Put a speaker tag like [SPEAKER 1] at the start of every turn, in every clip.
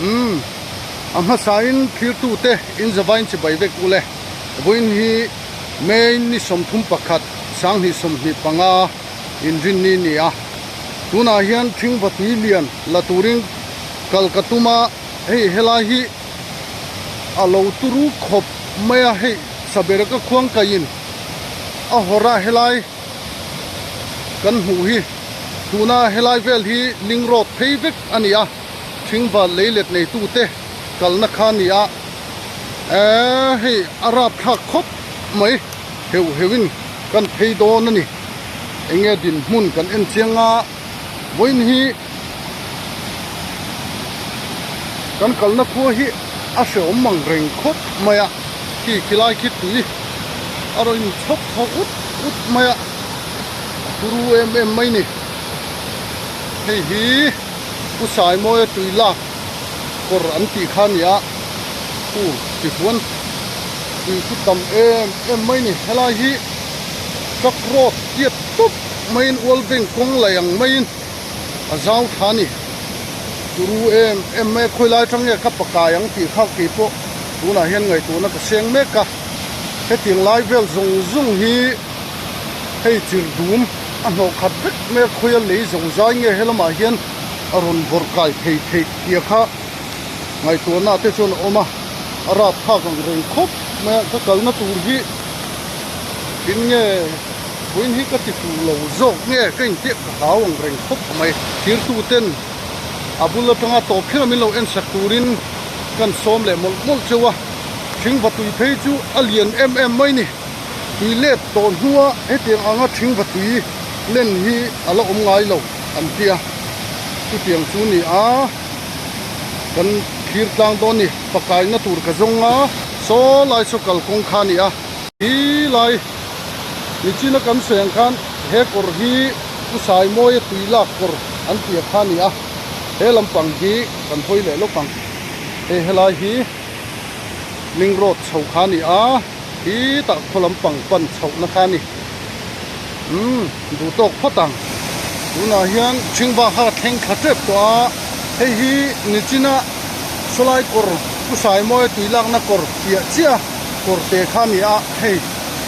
[SPEAKER 1] Umm a hmasain thirtute in zavain chibai vek u le. Vawiin hi May ni 31 2025 inrinni ni a. Tunah hian Thingva tui lian la turin kal ka tum a, hei helai hi a lo turu khawp mai a, hei Sabereka khuangkaiin a hawrh a helai kan hmuh hi tuna helai vel hi ling road phei vek a ni a, Thingva leilet neitute kalna kha a ni a, eee hei a rapthlak khawp mai heuh heuhin kan phei dawn a ni. Enge dinhmun kan en chiang a, vawiin hi kan kalna khua hi a hrehawm mang reng khawp mai a, khi khilai khi tui a rawn inchhawp thaw ut ut mai a, a turu em em mai ni. Hei hi Pu Saimawia tui lak kawr an tih kha a ni a, khu tichuan tui khu tam em em mai ni. Helai hi truck road tiat tawp maiin ual bank kawng laih ang maiin a zau tha a ni. Turu em em mai a khawi lai atang nge ka pakai ang tih kha kei pawh tunah hian ngaihtuahna ka seng mek a. Hetiang lai vel zawng zawng hi hei chir dum a hnawh khat vek mai a khawi a lei zawng zai nge helamah hian a rawn vawrh kai thei theih tia kha ngaihtuahna te chuan a awm a, a rapthlak ang reng khawp mai a ka kalna tur hi. Tin nge vawiin hi ka ti fuh lo zawk nge ka intiak ka hlau ang reng khawp mai. Thirtu ten a bul atanga tawp thleng min lo en sak turin kan sawm leh mawlh mawlh cheu a, thingva tui phei chu a lian em em mai ni. Tui let tawh hnua hetiang anga thingva tui len hi a la awm ngai lo an ti a, chutiang chu ni a kan thlir tlang dawn ni. Pakaina tur ka zawng a, saw lai saw kalkawng kha a ni a. Hi lai nichina kan sawi ang khan he kawr hi Pu Saimawia tui lak kawr an tih kha a ni a, he lampang hi kan hawi leh lawk ang. Hei helai hi Ling Road chho kha a ni a, hi tah khaw lampang pan chhohna kha a ni. Umm duh tawk phawt ang. Tunah hian Thingva kha ka thleng thla tep tawh a, hei hi nichina sawlai kawr Pu Saimawia tui lakna kawr piah chiah a. Kawr te kha a ni a, hei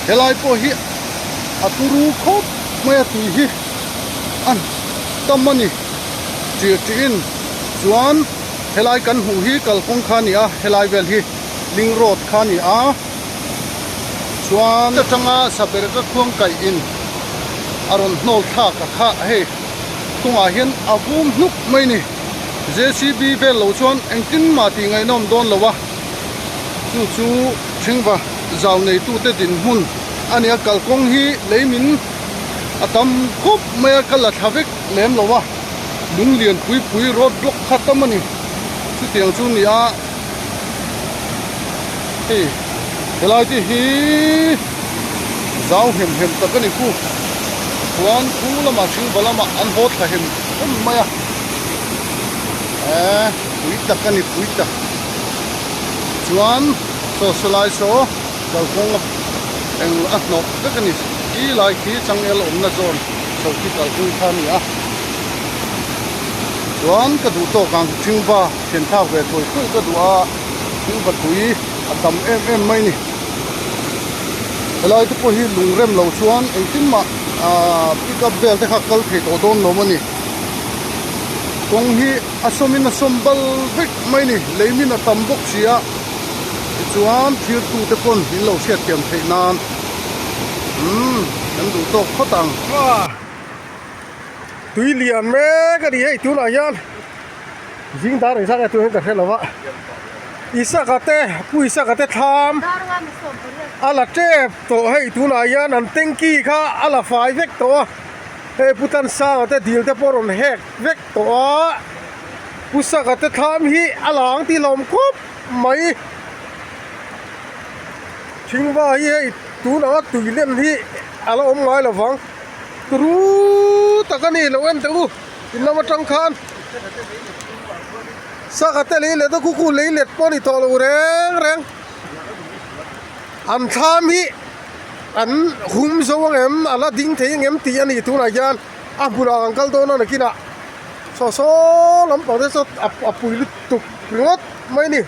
[SPEAKER 1] helai pawh hi a turu khawp mai a tui hi a tam a ni ṭih ṭihin chuan helai kan hmuh hi kalkawng kha a ni a, helai vel hi ling road kha a ni a chuan atanga sabereka khuang kaih in a rawn hnawl thlak a kha hei kawngah hian a vum hnuk mai a ni J C B vel lo chuan engtin mah tih ngaihnawm dawn lo a. Chu chu Thingva zau neitute dinhmun a ni a, kalkawng hi lei min a tam khawp mai a, kal a thla vek lem lo a, lung lian pui pui road block kha tam a ni. Chutiang chu ni a, hei helai te hi zau hem hem tak a ni khu, chuan khu lamah Thingva lamah an haw thla hem hem mai a, eee pui tak a ni pui tak. Chuan saw sawlai saw kalkawng eng a hnawh vek a ni. Khi lai khi changel awmna zawn chho khi kalkawng kha a ni a. Chuan ka duh tawk ang thingva thian thlak ve thawi thawi ka duh a, thingva tui a tam em em mai a ni. Helai te pawh hi lung rem lo chuan engtin mah ahh pick up vel te kha kal thei tawh dawn lo a ni. Kawng hi. A sawmin a sawm bal vek mai ni, lei min a tam bawk si a, tichuan thirtute pawn min lo hriatthiam theih nan umm kan duh tawk phawt ang.
[SPEAKER 2] Tui lian mek a ni hei tunah hian zing dar engzat nge tun hian ka hre lo va, Isaka te Pu Isaka te thlam a la tep tawh hei tunah hian an tanky kha a la fai vek tawh a, hei Pu Tansanga te dil te pawh a rawn hek. Vek tawh a, Pu Saka te thlam hi a lang tih hlawm khawp mai. Thingva hi hei tun anga tui lem hi a la awm ngai lo vang. Turu tak a ni lo en teh u in lam atang khan. Saka te lei let a khu khu lei let pawh a ni tawh lo reng reng. An thlam hi an hum zo ang em a la ding thei ang em tih a ni tunah hian. A hmunah kan kal dawn a nakinah saw saw lampang te saw a pui lutuk. ringawt mai a ni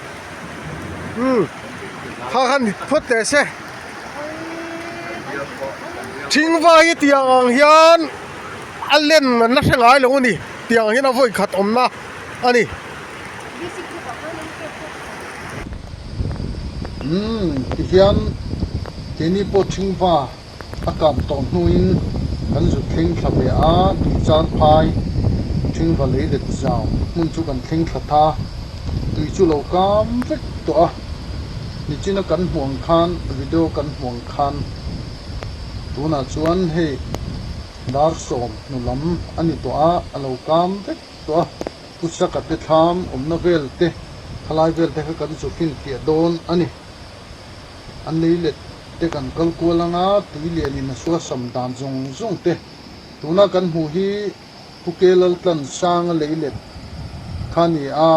[SPEAKER 2] umm kha khan ni phawt teh se thingva hi tiang ang hian a len an la hre ngai lo a ni tiang ang hian a vawi khat awmna a ni.
[SPEAKER 1] Umm tihian keini pawh thingva a kap tawh hnuin kan zut thleng thla ve a, tuichar phai thingva lei let zau hmun chu kan thleng thla tha, tui chu lo kam vek tawh a, nichina kan hmuh ang khan video kan hmuh ang khan tunah chuan hei dar 10 hnu lam a ni tawh a, a lo kam vek tawh a, Pusaka te thlam awmna vel te khalai vel te kha kan zu finfiah dawn a ni. An lei let te kan kal kual anga tui lianin a suasam dan zawng zawng te tuna kan hmuh hi Pu Kelaltlan Sanga lei let kha a ni a,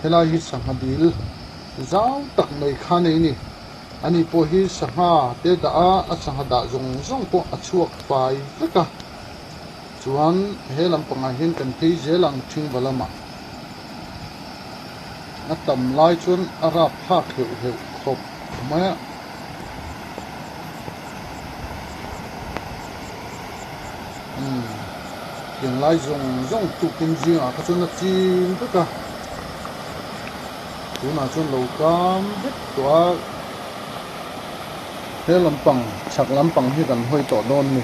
[SPEAKER 1] helai hi sangha dil zau tak mai kha nei ni. Ani pawh hi sangha te dah a, a sangha dah zawng zawng pawh a chhuak fai vek a. Chuan he lampangah hian kan phei zel ang Thingva lamah. A tam lai chuan a rap thlak heuh heuh khawp mai a. Umm tiang lai zawng zawng tukin zingah kha chuan a chim vek a. Tunah chuan lo kam vek tawh a. He lampang chhak lampang hi kan hawi tawh dawn ni.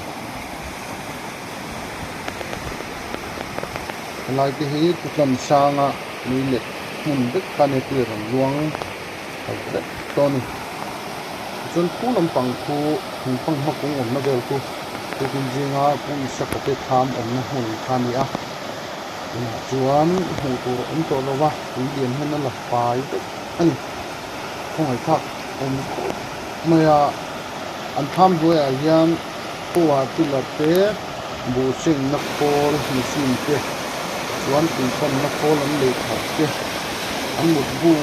[SPEAKER 1] Helai te hi Putlam sanga lui let hmun vek kha nia tui a rawn luang kal vek tawh a ni. Tichuan khu lampang khu thingpang hma kung awmna vel khu tukin zinga Pu Isaka te thlam awmna hmun kha a ni a. Tunah chuan hmuh tur a awm tawh lo va, tui lian hian a la fai vek a ni. Khawngaihthlak awm khawp mai a, an thlam hnuaiah hian Power tiller te, buhsengna khawl machine te, chuan tuipawnna khawl an lei thar te, an mutbu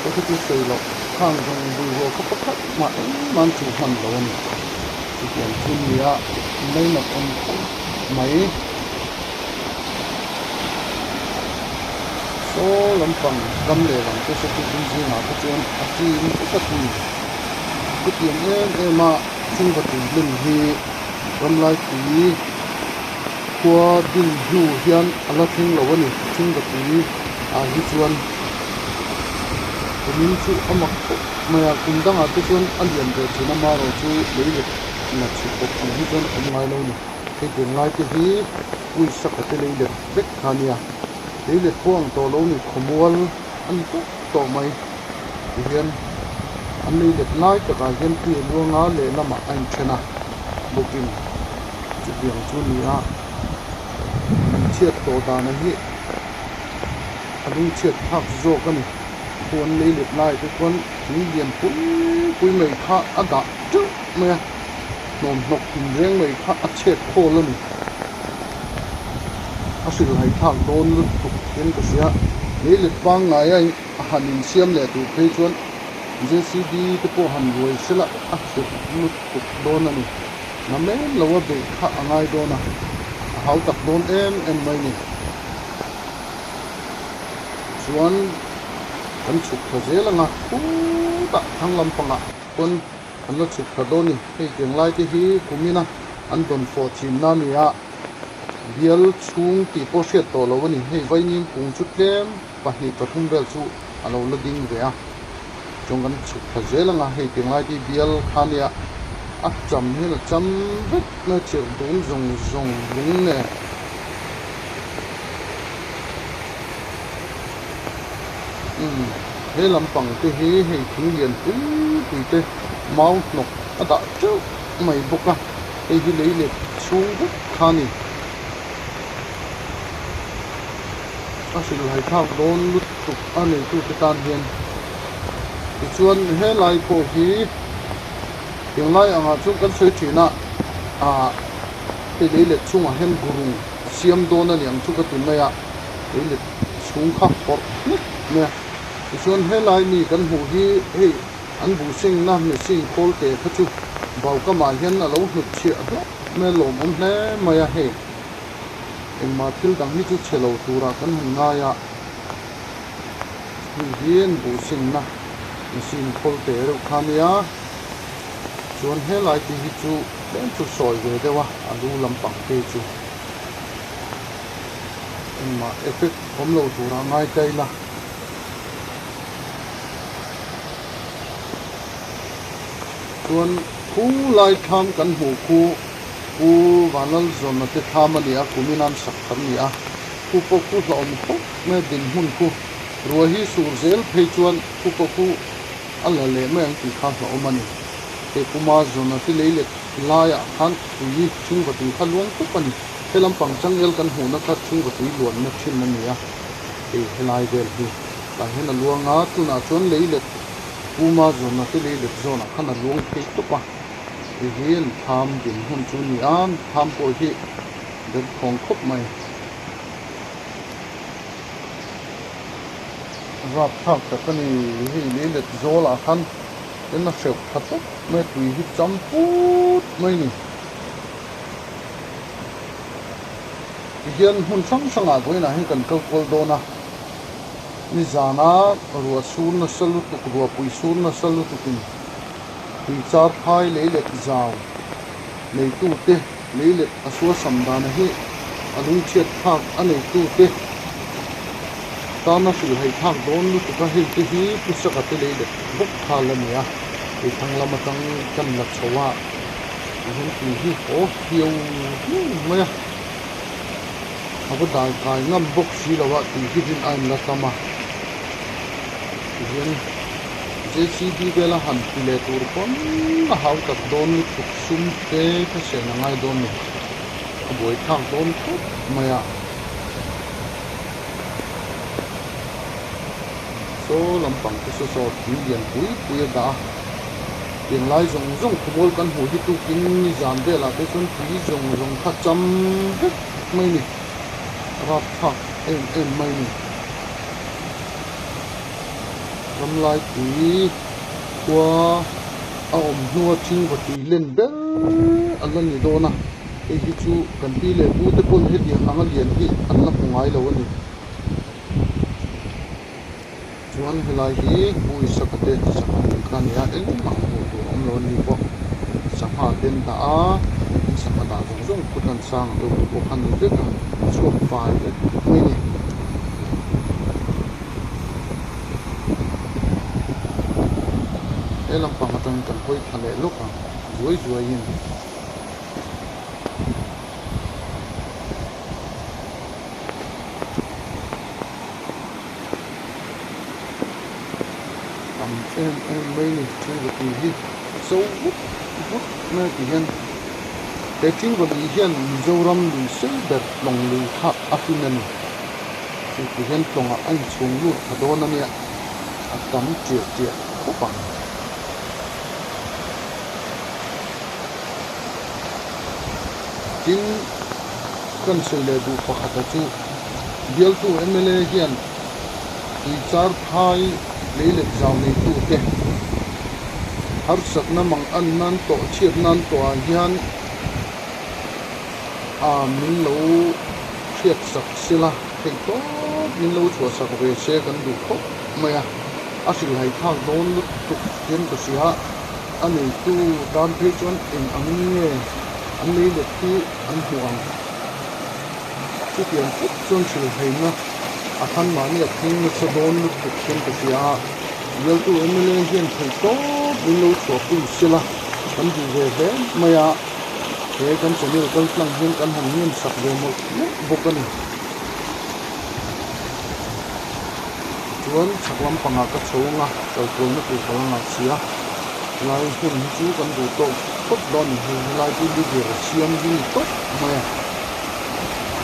[SPEAKER 1] te kha chu sawi loh khang zawng bungrua kha pakhat mah engmah an chuh hman lo a ni. Chutiang chu nia ngainat awm khawp mai. Saw lampang kam lehlam te saw chu zingah kha chuan a chim vek a tui. Chutiang em em a. Chungva tuihlum hi ramlaipui khua din hnu hian a la thleng lo a ni. Chungva tui ah hi chuan kumin chu a mak khawp mai a, kum dangah te chuan a lian ve thin a, marawh chu lei let la chhe tawp ang hi chuan a awm ngai lo a ni. Hei tiang lai te hi uisaka te lei let vek kha a nia, lei let pawh ang tawh lo a ni, khawmual a ni tawp tawh mai. Tihian an lei let lai takah hian tui a luang a lehlamah a inthen a bawkin chutiang chu a ni a an chhiat tawh dana hi a lungchhiat thlak zawk a ni khu an lei let laiah te chuan thing lian pui pui mai kha a dah teuh mai a hnawmhnawk inreng mai kha a chhet khawl a ni a hrilhhai thlak dawn lutuk hian ka hria lei let pangngai a. A han insiam leh tur phei chuan JCB te pawh han ruai sela a khirh lutuk dawn a ni. Na men lo a beih kha a ngai dawn a, a hau tak dawn em em mai ni. Chuan kan chhuk thla zel ang a, khutah thlang lampangah pawn an la chhuk thla dawn a ni. Hei tiang lai te hi kumina an dawn fawh thinna a ni a, bial chhung tih pawh hriat tawh lo a ni. Hei vaimim kung chu tlem. pahnih pathum vel chu a lo la ding ve a chuan kan chhuk thla zel ang a hei tinglai te hi bial kha nia a cham hian a cham vek mai a chirh dum zawng zawng lung nen umm he lampang te hi hei thing lian pui pui te mau hnawk a dah teuh mai bawk a hei hi lei let chhung vek kha a ni. A hrilhhai thlak dawn lutuk a neitute tan hian tichuan helai pawh hi tunlai angah chuan kan sawi thin a ah hei lei let chungah hian gurung siam dawn a ni ang chu ka ti mai a lei let chhung kha hawrh hlek mai a tichuan helai mi kan hmuh hi hei an buhsengna machine khawl te kha chu baukamah hian a lo hnut chhiah hlauh mai a lawmawm hle mai a hei. Engmah thil dang hi chu chhe lo turah kan han ngai a. Hei hi an buhsinna machine khawl teh reuh kha a nia. Chuan helai te hi chu tlem chu sawi ve deuh a, a lu lampang te chu engmah effect awm lo turah ngai ta ila. Chuan khu lai thlam kan hmuh khu Pu Vanlalzawna te thlam a ni a, kumin an sak thar ni a, khu pawh khu hlauhawm khawp mai a dinhmun khu ruah hi sur zel phei chuan khu pawh khu a la leh mai ang tih kha hlauhawm a ni. He Puma Zawna te lei let laiah khan tui chhungva tui kha luang tawp a ni. He lampang changel kan hmuhna kha chhungva tui luanna thin a ni a, hei helai vel hi tah hian a luang a, tunah chuan lei let Puma Zawna te lei let zawnah khan a luang phei tawp a. Hei hi an thlam din hun chu a ni a, thlam pawh hi derthawng khawp mai. Rapthlak tak a ni, hei lei let zawlah khan en a hreuh tha tawp mai a, tui hi cham put mai a ni. Tihian hmun hrang hrangah vawiinah hian kan kal kual dawn a, nizana ruah sur nasa lutuk, ruahpui sur nasa lutukin tui char phai lei let zau neitute lei let a suasam dana hi a lungchhiat thlak a neitute tana hrilhhaih thlak dawn lutuk a, hei te hi Pu Saka te lei let bawk kha la ni a, hei thlang lam atang kan la chho a tihian tui hi haw hiau hiau mai a, a va dai kai ngam bawk si lo a tui hi rin a inla tam a tihian. JCB vela han ti leh tur pawn a hau tak dawn lutuk sum te kha sen a ngai dawn ni. A buai thlak dawn khawp mai a. Saw lampang te saw saw thing lian pui pui a dah a. Tiang lai zawng zawng khawmual kan hmuh hi tukin nizan velah te chuan tui zawng zawng kha cham vek mai ni. A rapthlak em em mai ni. Ramlaipui khua a awm hnua thingva tui len ber a la ni dawn a, hei hi chu kan pi leh pu te pawn hetiang anga lian hi an la hmu ngai lo a ni. Chuan helai hi Pu Isaka te sangha hmun kha a ni a, engmah hmuh tur a awm lo a ni pawh sangha te an dah a, an sangha dah zawng zawng kut an sang deuh te pawh kha a ni vek a, chhuak fai vek mai a ni. He lampang atangin kan hawi thla leh lawk ang zuai zuaiin. Tam em em mai ni thingvati hi a zo vut vut mai a ti hian he thingvali hian Mizoram lui sei ber tlawng lui kha a fin a ni. Chu ti hian tlawngah a inchhung lut tha dawn a nia, a tam tiah tiah khawp ang. Tin, kan sawi leh duh pakhata chu bialtu mla hian tuichar phai lei let zau neitute harsatna mang an nan tawh chhiat nan tawhah hian a min lo hriat sak sela theih tawp min lo chhuah sak ve se kan duh khawp mai a, a hrilhai thlak dawn lutuk hian ka hria a neitu tan phei chuan eng angin nge an lei let hi an hmuh ang chutiang khawp chuan hrilhaina a khan mahni a thleng nasa dawn lutuk hian ka hria a, bialtu mla hian theih tawp min lo chhuahpui sela kan duh ve hle mai a. He kan channel kal tlang hian kan han ngen sak ve mawlh mawlh bawk a ni. Chuan chhak lampangah ka chho ang a, kalkualna tur ka la ngah si a. Helai hmun hi chu kan duh tawk phawt dawn a ni. Hei helai chu leader siam hi ni tawp mai a.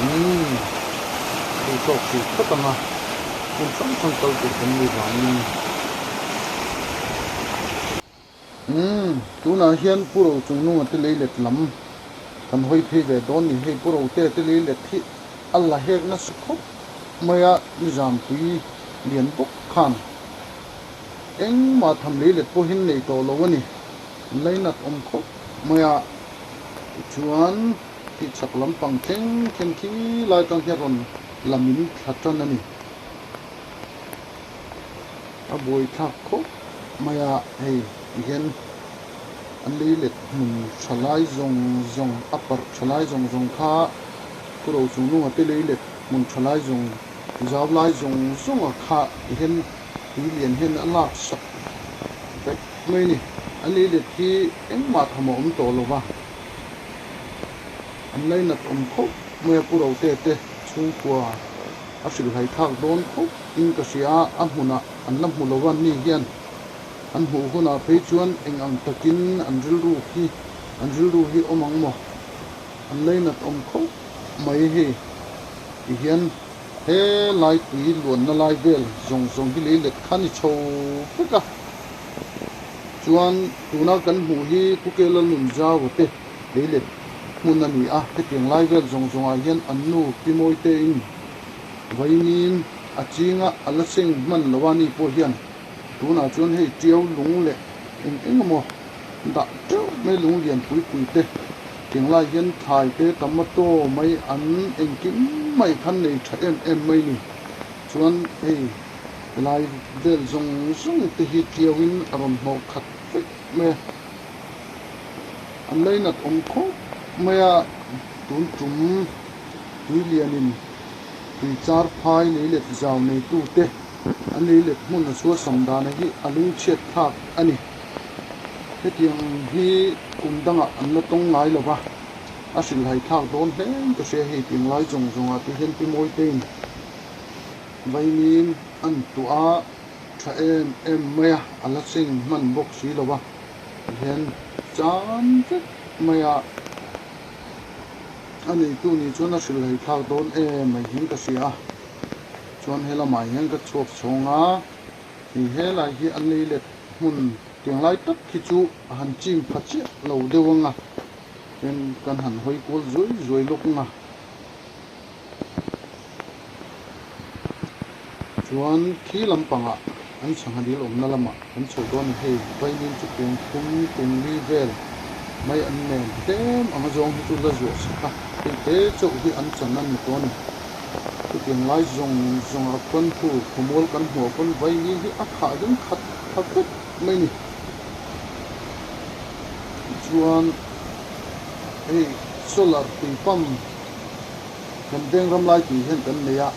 [SPEAKER 1] Umm duh tawk hrih phawt ang a, hmun hrang hrang kal tur kan ni vangin. Umm, tunah hian Pu Rochungnunga te lei let lam kan hawi phei ve dawn ni. Hei Pu Rote te lei let hi a la hek nasa khawp mai a, Nizanpui lian bawk khan engmah tham lei let pawhin nei tawh lo a ni. Lainat awm khawp mai a, tichuan khi chhak lampang thleng thleng khi lai tang hian rawn la min thla tan a ni. A buaithlak khawp mai a, hei tihian an lei let hmun tha lai zawng zawng a parh tha lai zawng zawng kha khaw ro chung nunga te lei let hmun tha lai zawng zau lai zawng zawng a kha tihian tui lian hian a lak sak vek mai a ni. An lei let hi engmah tham a awm tawh lo va, an lainat awm khawp mai a pu Rote te chhungkua a hrilhhai thlak dawn khawp in ka hria a, a hmunah an la hmu lo a ni hian an hmuh hunah phei chuan eng ang takin an rilru hi an rilru hi awm ang maw? An lainat awm khawp mai hei ti hian he lai tui luanna lai vel zawng zawng hi lei let kha a ni chho vek a, chuan tuna kan hmuh hi Pukela Nunzau te lei let hmun a ni a, hetiang lai vel zawng zawngah hian an nu Pi Mawitein vaimim a chinga a la seng hman lo a ni pawh hian tunah chuan hei tiau lung leh eng eng emaw dah teuh mai lung lian pui pui te tiang lai hian thlai te tomato mai an engkim mai khan nei tha em em mai ni chuan hei helai vel zawng zawng te hi tiauin a rawn hnawh khat vek mai a. An lainat awm khawp mai a, tun tum tui lianin tui char phai lei let zau neitute an lei let hmun a chhuasam dana hi a lungchhiat thlak a ni. Hetiang hi kum dangah an la tawng ngai lo va, a hrilhhai thlak dawn hle in ka hria hei tiang lai zawng zawngah te hian Pi Mawitein vaimim an tuah a tha em em mai a, a la seng hman bawk si lo va. Hian chan vek mai a, a neitu nih chuan a hrilhhai thlak dawn em mai hian ka hria a, chuan he lamah hian ka chhuak chhawng a, hei helai hi an lei let hmun tiang lai tak hi chu a han chim pha chiah lo deuh ang a, chuan kan han hawi kual zuai zuai lawk ang a. Chuan khi lampangah an sangha dil awmna lamah kan chho dawn a ni. Hei vaimim chu kung thum kung li vel mai an nen tlem anga zawng hi chu la zuah sak a, hei te chauh hi an chan a ni tawh a ni. Chutiang lai zawng zawngah khuan khu khawmual kan hmuh ah khuan vaimim hi a khah ding khat kha vek mai a ni. Tichuan hei solar tui pump Kan veng ram lai tui hian kan nei a,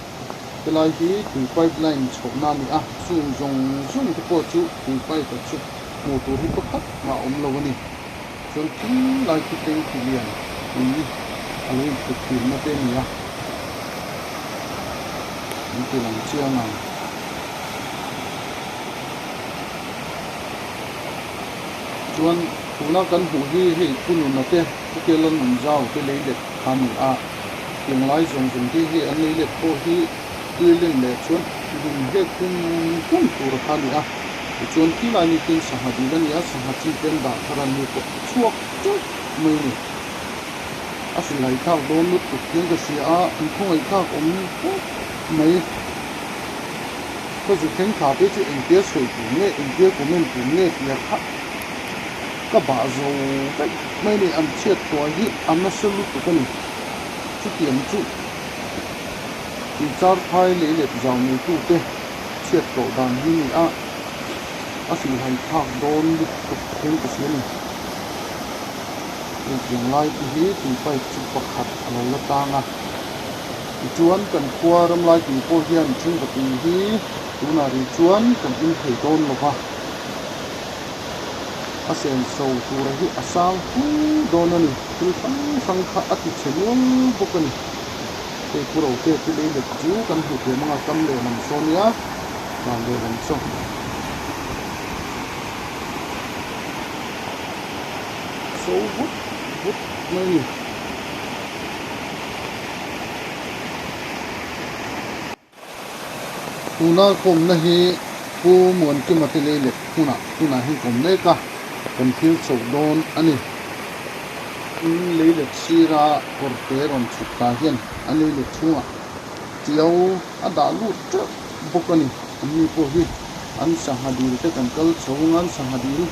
[SPEAKER 1] helai hi tui pipe line chhohna a ni a, chung zawng zawng te pawh chu tui pipe ah chu hmuh tur hi pakhat mah a awm lo a ni. Chuan khi lai khi tanky lian tui a lo input thinna te a ni a, an ti lang chiang ang. Chuan tuna kan hmuh hi hei Pu Nuna te, Pu Kela Nunzau te lei let kha a ni a, tiang lai zawng zawng te hi an lei let pawh hi tui len leh chuan lung hlek hum hum tur kha a ni a, tichuan khi lai ni tin sangha dil a ni a, sangha chi te an dah thar a ni pawh chhuak teuh mai a ni. A hrilhai thlak dawn lutuk hian ka hria a, an khawngaih thlak awm khawp mai. Ka zu thleng thla te chu engtia sawi tur nge, engtia comment tur nge tia kha ka bah zo vek mai a ni. An chhiat tuah hi a nasa lutuk a ni. Chutiang chu Tuichar phai lei let zau neitute chhiat tawh dan hi a ni a, a hrilhhai thlak dawn lutuk hian ka hria a ni. Hetiang lai te hi tui pipe chu pakhat a lo la tang a, tichuan kan khua ramlai tui pawh hian chhungkaw tui hi tunah rih chuan kan in thei dawn lo va, a senso tura hi a sang fu dawn a ni, thil hrang hrang kha a ti chhe nual bawk a ni. Hei pu Rote chu lei let chu kan hmu thiam anga kam lehlam saw nia, dan lehlam saw. So vut vut mai a ni. Tuna kawmna hi Pu Muankima te lei let hmunah tunah hian kawm mek a, kan thil chhoh dawn a ni. Lei let sira kawrte rawn chhuk ta hian a lei let chhungah tiau a dah lut teuh bawk a ni. Anni pawh hi an sangha dil te kan kal chho anga an sangha dil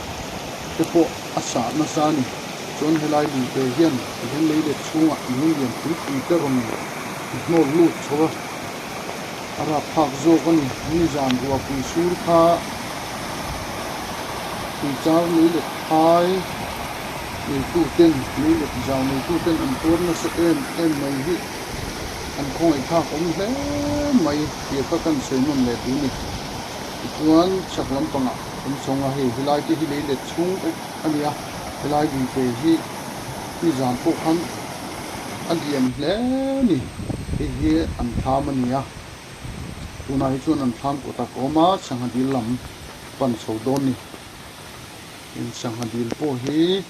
[SPEAKER 1] te pawh a sah nasa a ni. Chuan helai lui te hian tihian lei let chhungah lung lian pui pui te rawn hnawl lut chho a, a rap phak zawk a ni. Nizan ruahpui sur kha. Tuichar lei let phai neituten lei let zau neituten an tuar nasa em em mai hi an khawngaihthlak awm hle mai tih kha kan sawi nawn leh duh a ni. Tichuan chhak lampangah kan chhawng a, hei helai te hi lei let chhung vek a ni a, helai luite hi nizan pawh khan a lian hle a ni. Hei hi an thlam a ni a, tunah hi chuan an thlam kawt ah ka awm a, sangha dil lam pan chho dawn a ni. In sangha dil pawh hi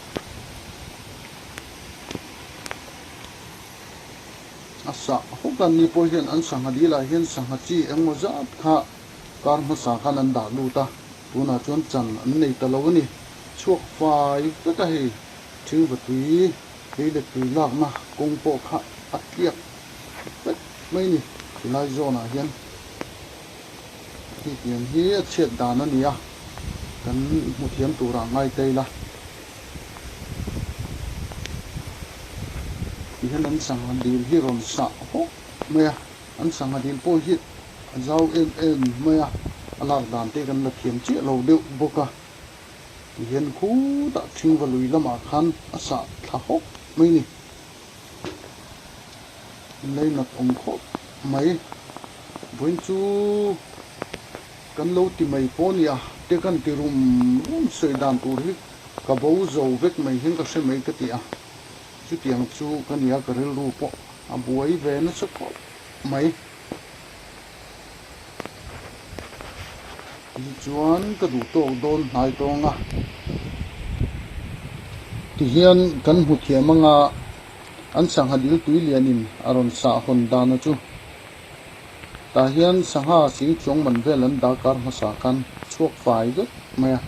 [SPEAKER 1] a sah hawk a ni pawh hian an sangha dil ah hian sangha chi engmaw zat kha kar hmasa khan an dah lut a, tunah chuan chan an nei ta lo a ni. Chhuak fai vek a hei thingva tui lei leh tui lakna kawng pawh kha a tliak vek mai a ni tilai zawnah hian hei tiang hi a chhiat dan a ni a, kan hmu thiam turah ngai ta ila. Tihian an sangha dil hi rawn sah hawk mai a, an sangha dil pawh hi a zau em em mai a, a lak dan te kan la thiam chiah lo deuh bawk a, tihian khutah thingva lui lamah khan a sah thla hawk mai a ni. Leinat awm khawp mai, vawiin chu kan lo ti mai pawh a nia, te kan ti rum rum sawi dan tur hi ka bo zo vek mai hian ka hre mai ka ti a, chutiang chu ka nia ka rilru pawh a buai ve nasa khawp mai. Tichuan ka duh tawk dawn hnai tawng a, tihian kan hmu thiam anga an sangha dil tui lianin a rawn sah hawn dana chu tah hian sangha sing chuang man vel an darkar hmasa khan chhuak fai vek mai a,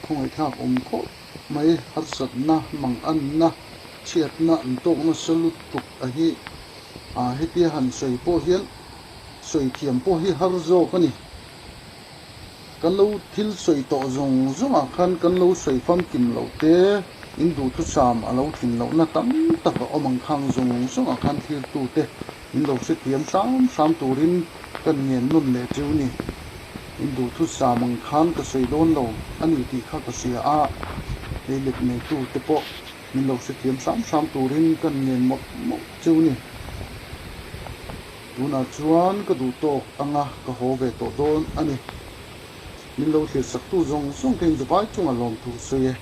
[SPEAKER 1] khawngaihthlak awm khawp mai harsatna manganna chhiatna an tawk nasa lutuk a hi. Ah hetia han sawi pawh hian sawi thiam pawh hi har zawk a ni. Kan lo thil sawi tawh zawng zawngah khan kan lo sawi famkim loh te, in duhthusam a lo tlin lohna tam tak a awm ang khang zawng zawngah khan thiltute min lo hrethiam hram hram turin kan ngen nawn leh cheu ni. In duhthusam ang khan ka sawi dawn lo a ni tih kha ka hria a, leilet neitute pawh Min lo hrethiam hram hram turin kan ngen mawlh mawlh cheu ni. Tunah chuan ka duh tawk anga ka haw ve tawh dawn a ni. Min lo thlir saktu zawng zawng te in zavai chunga lawmthu sawi e.